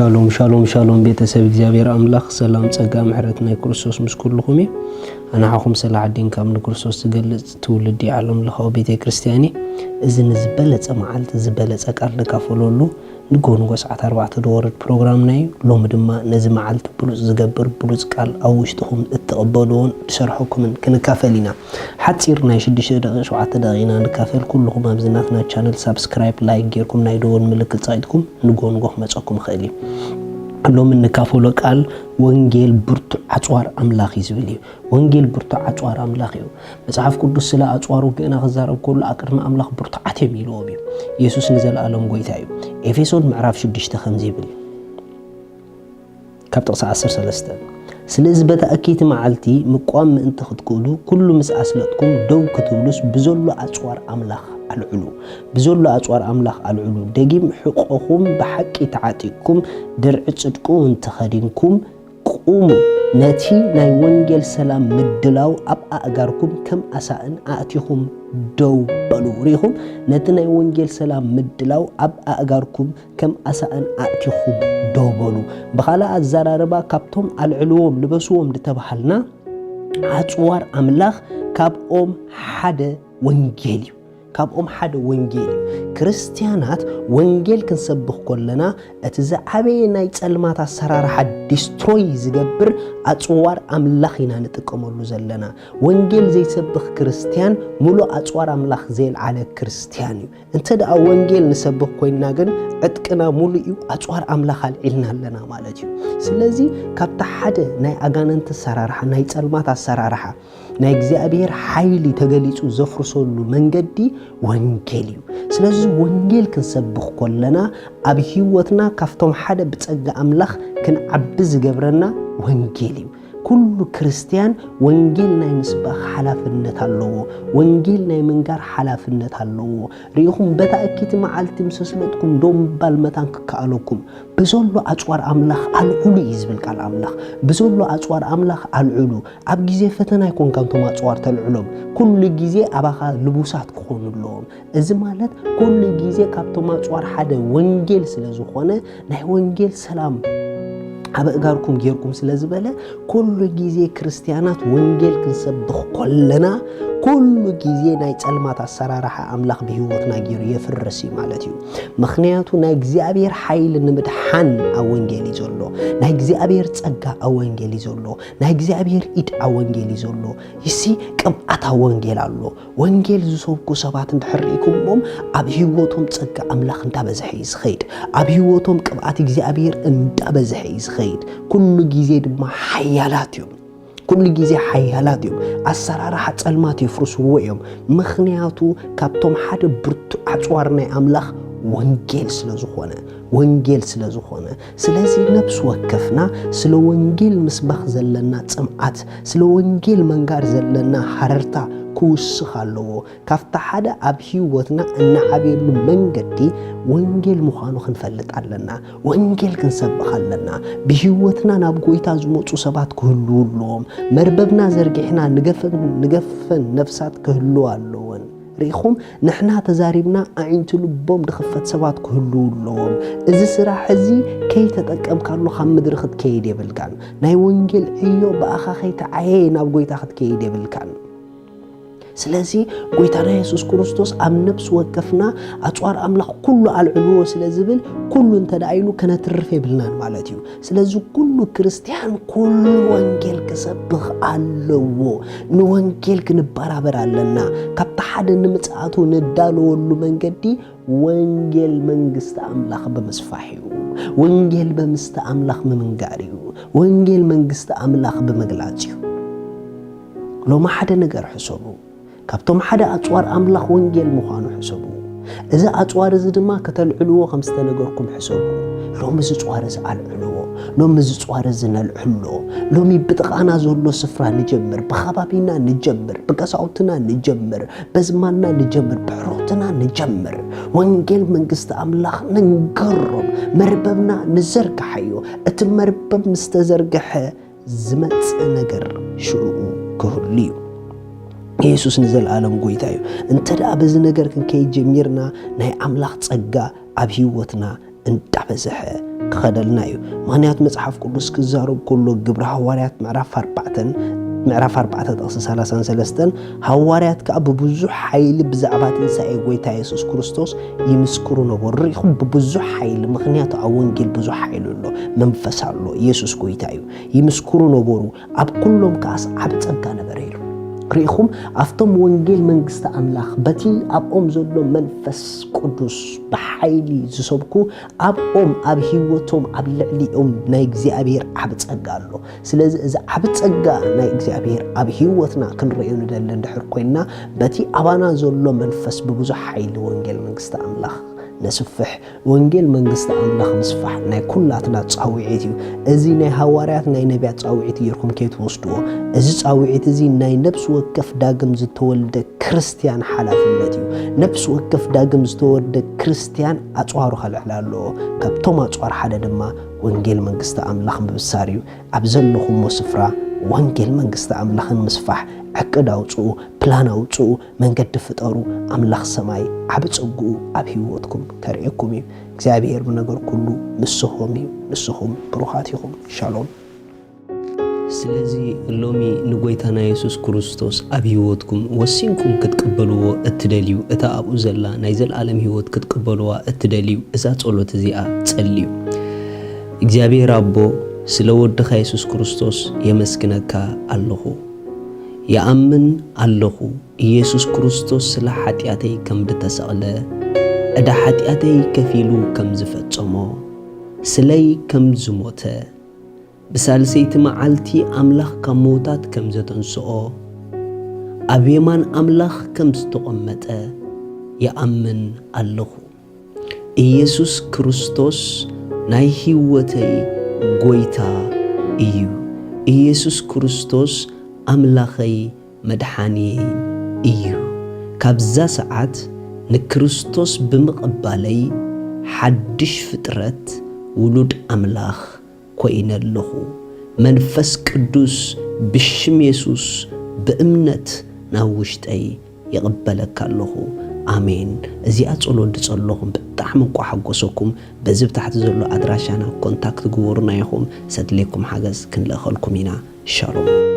ሻሎም ሻሎም ሻሎም፣ ቤተሰብ እግዚኣብሔር ኣምላኽ ሰላም ጸጋ ምሕረት ናይ ክርስቶስ ምስ ኩልኹም እዩ። ኣናሓኹም ሰላሓዲን ካብ ንክርስቶስ ዝገልጽ ትውልዲ ዓለም ለኻዊ ቤተ ክርስቲያን እዩ። እዚ ንዝበለጸ መዓልቲ ዝበለጸ ቃል ንካፈለሉ ንጎ ንጎ ሰዓት ኣርባዕተ ዝወርድ ፕሮግራምና እዩ። ሎሚ ድማ ነዚ መዓልቲ ብሉጽ ዝገብር ብሉጽ ቃል ኣብ ውሽጥኹም እትቕበልዎን እትሰርሐኩምን ክንካፈል ኢና። ሓጺር ናይ ሽዱሽተ ደቂቕ ሸውዓተ ደቂቕ ኢና ንካፈል። ኩልኹም ኣብዚ ናትና ቻነል ሳብስክራይብ፣ ላይክ ጌርኩም ናይ ደወል ምልክት ጻቂጥኩም ንጎ ንጎ ክመጸኩም ይኽእል እዩ። ሎሚ እንካፈሎ ቃል ወንጌል ብርቱዕ ኣጽዋር ኣምላኽ እዩ ዝብል እዩ። ወንጌል ብርቱዕ ኣጽዋር ኣምላኽ እዩ። መጽሓፍ ቅዱስ ስለ ኣጽዋር ውግእና ክዛረብ ከሎ ኣቅድሚ ኣምላኽ ብርቱዓት እዮም ኢልዎም እዩ። ኢየሱስ ንዘለኣለም ጎይታ እዩ። ኤፌሶን ምዕራፍ ሽዱሽተ ከምዚ ይብል እዩ። ካብ ጥቕሲ ዓሰርተ ሰለስተ፣ ስለዚ በታ እኪይቲ መዓልቲ ምቋም ምእንቲ ክትክእሉ፣ ኩሉ ምስ ኣስለጥኩም ደው ክትብሉስ ብዘሎ ኣጽዋር ኣምላኽ ኣልዕሉ። ብዘሎ ኣጽዋር ኣምላኽ ኣልዕሉ። ደጊም ሕቆኹም ብሓቂ ተዓጢቕኩም፣ ድርዒ ጽድቂ እውን ተኸዲንኩም፣ ቁሙ። ነቲ ናይ ወንጌል ሰላም ምድላው ኣብ ኣእጋርኩም ከም ኣሳእን ኣእቲኹም ደው በሉ። ርኢኹም? ነቲ ናይ ወንጌል ሰላም ምድላው ኣብ ኣእጋርኩም ከም ኣሳእን ኣእቲኹም ደው በሉ። ብኻልእ ኣዘራርባ፣ ካብቶም ኣልዕልዎም፣ ልበስዎም ዝተባሃልና ኣጽዋር ኣምላኽ ካብኦም ሓደ ወንጌል እዩ። ካብኦም ሓደ ወንጌል እዩ። ክርስትያናት ወንጌል ክንሰብኽ ከለና፣ እቲ ዝዓበየ ናይ ጸልማት ኣሰራርሓ ዲስትሮይ ዝገብር ኣጽዋር ኣምላኽ ኢና ንጥቀመሉ ዘለና። ወንጌል ዘይሰብኽ ክርስትያን፣ ሙሉእ ኣጽዋር ኣምላኽ ዘየልዓለ ክርስትያን እዩ። እንተ ደኣ ወንጌል ንሰብኽ ኮይንና ግን፣ ዕጥቅና ሙሉእ እዩ፣ ኣጽዋር ኣምላኽ ኣልዒልና ኣለና ማለት እዩ። ስለዚ፣ ካብቲ ሓደ ናይ ኣጋንንቲ ኣሰራርሓ፣ ናይ ጸልማት ኣሰራርሓ፣ ናይ እግዚኣብሔር ሓይሊ ተገሊጹ ዘፍርሰሉ መንገዲ ወንጌል እዩ። ስለዚ፣ ወንጌል ክንሰብኽ ከለና፣ ኣብ ህይወትና ካብቶም ሓደ ብጸጋ ኣምላኽ ክንዓቢ ዝገብረና ወንጌል እዩ። ኩሉ ክርስትያን ወንጌል ናይ ምስባኽ ሓላፍነት ኣለዎ። ወንጌል ናይ ምንጋር ሓላፍነት ኣለዎ። ርኢኹም፣ በታ እኪይቲ መዓልቲ ምስ ኣስለጥኩም ደው ምባል መታን ክከኣለኩም፣ ብዘሎ ኣጽዋር ኣምላኽ ኣልዕሉ እዩ ዝብል ቃል ኣምላኽ። ብዘሎ ኣጽዋር ኣምላኽ ኣልዕሉ። ኣብ ግዜ ፈተና ኣይኮንካን እቶም ኣጽዋር ተልዕሎም። ኩሉ ግዜ ኣባኻ ልቡሳት ክኾኑ ኣለዎም። እዚ ማለት ኩሉ ግዜ ካብቶም ኣጽዋር ሓደ ወንጌል ስለ ዝኾነ፣ ናይ ወንጌል ሰላም ኣብ ኣእጋርኩም ጌርኩም ስለ ዝበለ፣ ኩሉ ግዜ ክርስትያናት ወንጌል ክንሰብኽ ከለና፣ ኩሉ ግዜ ናይ ጸልማት ኣሰራርሓ ኣምላኽ ብህይወትና ገይሩ የፍርስ እዩ ማለት እዩ። ምኽንያቱ ናይ እግዚኣብሔር ሓይሊ ንምድሓን ኣብ ወንጌል እዩ ዘሎ። ናይ እግዚኣብሔር ጸጋ ኣብ ወንጌል እዩ ዘሎ። ናይ እግዚኣብሔር ኢድ ኣብ ወንጌል እዩ ዘሎ። ይሲ ቅብኣት ኣብ ወንጌል ኣሎ። ወንጌል ዝሰብኩ ሰባት እንድሕር ርኢኹሞም፣ ኣብ ህይወቶም ጸጋ ኣምላኽ እንዳበዝሐ እዩ ዝኸይድ። ኣብ ህይወቶም ቅብኣት እግዚኣብሔር እንዳበዝሐ እዩ ዝኸይድ። ኩሉ ግዜ ድማ ሓያላት እዮም። ኩሉ ግዜ ሓያላት እዮም። ኣሰራርሓ ጸልማት የፍርስዎ እዮም። ምኽንያቱ ካብቶም ሓደ ብርቱዕ ኣጽዋር ናይ ኣምላኽ ወንጌል ስለ ዝኾነ፣ ወንጌል ስለ ዝኾነ። ስለዚ ነፍሲ ወከፍና ስለ ወንጌል ምስባኽ ዘለና ጽምኣት፣ ስለ ወንጌል መንጋር ዘለና ሃረርታ ክውስኽ ኣለዎ። ካብቲ ሓደ ኣብ ህይወትና እንዓብየሉ መንገዲ ወንጌል ምዃኑ ክንፈልጥ ኣለና። ወንጌል ክንሰብኽ ኣለና። ብህይወትና ናብ ጎይታ ዝመጹ ሰባት ክህልዉ ኣለዎም። መርበብና ዘርጊሕና ንገፈን፣ ንገፈን ነፍሳት ክህልዋ ኣለወን። ርኢኹም፣ ንሕና ተዛሪብና ኣዒንቲ ልቦም ድኽፈት ሰባት ክህልዉ ኣለዎም። እዚ ስራሕ እዚ ከይተጠቀምካሉ ካብ ምድሪ ክትከይድ የብልካን። ናይ ወንጌል ዕዮ ብኣኻ ከይተዓየየ ናብ ጎይታ ክትከይድ የብልካን። ስለዚ ጎይታና የሱስ ክርስቶስ ኣብ ነፍሲ ወከፍና ኣጽዋር ኣምላኽ ኩሉ ኣልዕልዎ ስለ ዝብል፣ ኩሉ እንተ ደኣ ኢሉ ከነትርፍ የብልናን ማለት እዩ። ስለዚ ኩሉ ክርስትያን ኩሉ ወንጌል ክሰብኽ ኣለዎ። ንወንጌል ክንበራበር ኣለና። ካብቲ ሓደ ንምጽኣቱ ንዳለወሉ መንገዲ ወንጌል መንግስቲ ኣምላኽ ብምስፋሕ እዩ። ወንጌል በምስቲ ኣምላኽ ብምንጋር እዩ። ወንጌል መንግስቲ ኣምላኽ ብምግላጽ እዩ። ሎሚ ሓደ ነገር ሕሰቡ። ካብቶም ሓደ ኣጽዋር ኣምላኽ ወንጌል ምዃኑ ሕሰቡ። እዚ ኣጽዋር እዚ ድማ ከተልዕልዎ ከም ዝተነገርኩም ሕሰቡ። ሎሚ እዚ ጽዋር እዚ ኣልዕልዎ። ሎሚ እዚ ጽዋር እዚ ነልዕሎ። ሎሚ ብጥቓና ዘሎ ስፍራ ንጀምር፣ ብኸባቢና ንጀምር፣ ብቀሳውትና ንጀምር፣ በዝማንና ንጀምር፣ ብሕሮትና ንጀምር። ወንጌል መንግስቲ ኣምላኽ ንንገሮም፣ መርበብና ንዘርግሓዮ። እቲ መርበብ ምስ ተዘርግሐ ዝመጽእ ነገር ሽዑ ክህሉ እዩ። የሱስ ንዘለኣለም ጎይታ እዩ። እንተ ደኣ በዚ ነገር ክንከይድ ጀሚርና፣ ናይ ኣምላኽ ጸጋ ኣብ ህይወትና እንዳበዝሐ ክኸደልና እዩ። ምኽንያቱ መጽሓፍ ቅዱስ ክዛረብ ከሎ ግብሪ ሃዋርያት ምዕራፍ ኣርባዕተን ምዕራፍ ኣርባዕተ ጥቕሲ ሰላሳን ሰለስተን፣ ሃዋርያት ከኣ ብብዙሕ ሓይሊ ብዛዕባ ትንሳኤ ጎይታ የሱስ ክርስቶስ ይምስክሩ ነበሩ። ርኢኹም፣ ብብዙሕ ሓይሊ፣ ምኽንያቱ ኣብ ወንጌል ብዙሕ ሓይሊ ኣሎ፣ መንፈስ ኣሎ፣ የሱስ ጎይታ እዩ። ይምስክሩ ነበሩ፣ ኣብ ኩሎም ከኣስ ዓቢ ጸጋ ነበረ ኢሉ። ርኢኹም፣ ኣብቶም ወንጌል መንግስቲ ኣምላኽ በቲ ኣብኦም ዘሎ መንፈስ ቅዱስ ብሓይሊ ዝሰብኩ ኣብኦም ኣብ ህይወቶም ኣብ ልዕሊኦም ናይ እግዚኣብሔር ዓቢ ጸጋ ኣሎ። ስለዚ እዚ ዓቢ ጸጋ ናይ እግዚኣብሔር ኣብ ህይወትና ክንርእዮ ንደሊ እንድሕር ኮይንና በቲ ኣባና ዘሎ መንፈስ ብብዙሕ ሓይሊ ወንጌል መንግስቲ ኣምላኽ ነስፍሕ። ወንጌል መንግስቲ ኣምላኽ ምስፋሕ ናይ ኩላትና ጻውዒት እዩ። እዚ ናይ ሃዋርያት ናይ ነቢያት ጻውዒት ጌርኩም ከይትወስድዎ። እዚ ጻውዒት እዚ ናይ ነብሲ ወከፍ ዳግም ዝተወልደ ክርስትያን ሓላፍነት እዩ። ነብሲ ወከፍ ዳግም ዝተወልደ ክርስትያን ኣጽዋሩ ከልዕል ኣለዎ። ካብቶም ኣጽዋር ሓደ ድማ ወንጌል መንግስቲ ኣምላኽ ምብሳር እዩ። ኣብ ዘለኹሞ ስፍራ ወንጌል መንግስቲ ኣምላኽን ምስፋሕ ዕቅድ ኣውጽኡ፣ ፕላን ኣውጽኡ፣ መንገዲ ፍጠሩ። ኣምላኽ ሰማይ ዓቢ ጸግኡ ኣብ ህይወትኩም ከርእየኩም እዩ። እግዚኣብሔር ብነገር ኩሉ ንስኹም እዩ። ንስኹም ብሩኻት ኢኹም። ሻሎም። ስለዚ ሎሚ ንጎይታና የሱስ ክርስቶስ ኣብ ህይወትኩም ወሲንኩም ክትቅበልዎ እትደልዩ፣ እታ ኣብኡ ዘላ ናይ ዘለኣለም ህይወት ክትቅበልዋ እትደልዩ፣ እዛ ጸሎት እዚኣ ጸልዩ። እግዚኣብሔር ኣቦ፣ ስለ ወድኻ የሱስ ክርስቶስ የመስግነካ ኣለኹ። ይኣምን ኣለኹ፣ ኢየሱስ ክርስቶስ ስለ ሓጢኣተይ ከም ዝተሰቕለ፣ ዕዳ ሓጢኣተይ ከፊሉ ከም ዝፈጸሞ፣ ስለይ ከም ዝሞተ፣ ብሳልሰይቲ መዓልቲ ኣምላኽ ካብ ምዉታት ከም ዘተንስኦ፣ ኣብ የማን ኣምላኽ ከም ዝተቐመጠ ይኣምን ኣለኹ። ኢየሱስ ክርስቶስ ናይ ህይወተይ ጎይታ እዩ። ኢየሱስ ክርስቶስ ኣምላኸይ መድሓንየይን እዩ። ካብዛ ሰዓት ንክርስቶስ ብምቕባለይ ሓድሽ ፍጥረት ውሉድ ኣምላኽ ኮይነ ኣለኹ። መንፈስ ቅዱስ ብሽም የሱስ ብእምነት ናብ ውሽጠይ ይቕበለካ ኣለኹ። ኣሜን። እዚኣ ጸሎት ዝጸለኹም ብጣዕሚ እንቋ ሓጎሰኩም። በዚ ብታሕቲ ዘሎ ኣድራሻና ኮንታክት ግበሩና ኢኹም። ዘድልየኩም ሓገዝ ክንልእኸልኩም ኢና። ሻሎም።